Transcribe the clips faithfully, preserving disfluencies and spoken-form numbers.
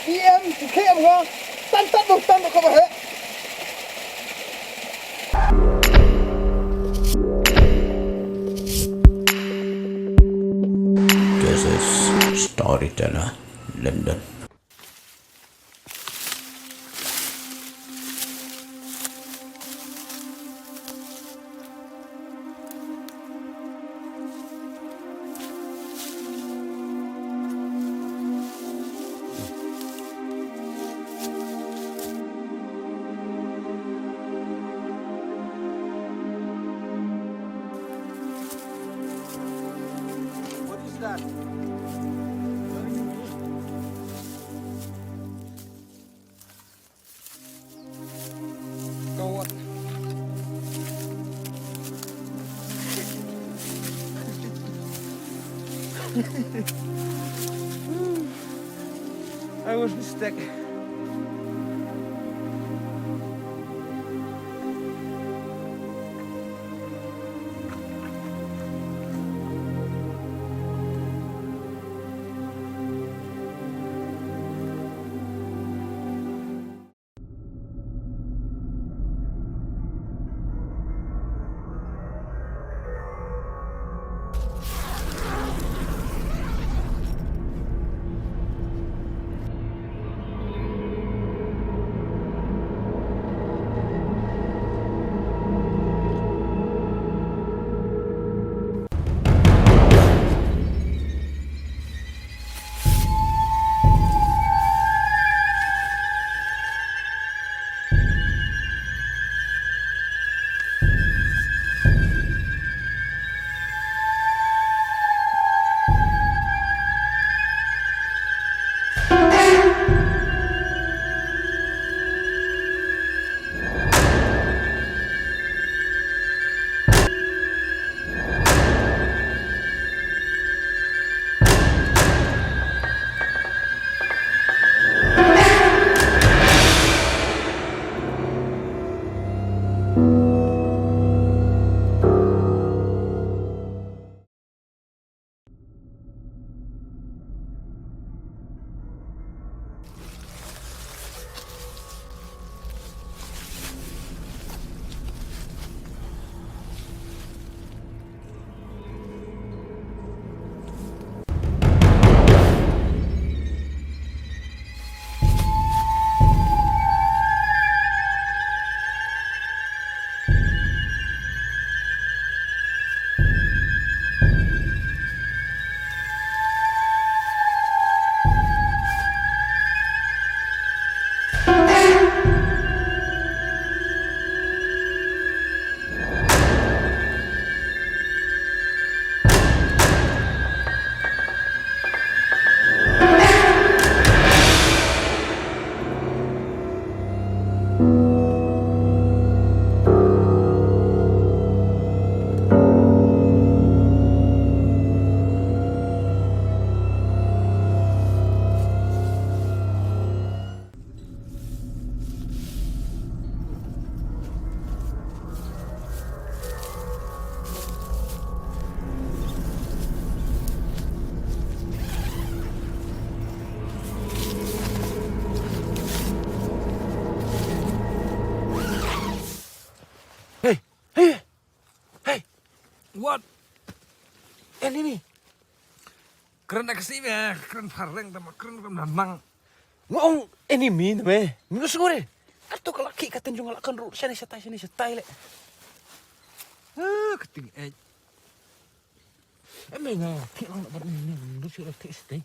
Em, ki em nga. Tan tan bok tan bok ka ba he. This is Storyteller London. What is that? Go on. I was mistaken. Hey, hey, hey. What? Enemy. Kren da ka sih, eh, kren phareng tama kren kam namang. Nga ong enemy na me. Mi ka sngure. Kato ka laki ka tenjung la kan ru shane shatai shane shatai le. Ah, ka ting eh. Em nga ki lang na bar ni ni ru shi ra te stay.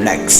Next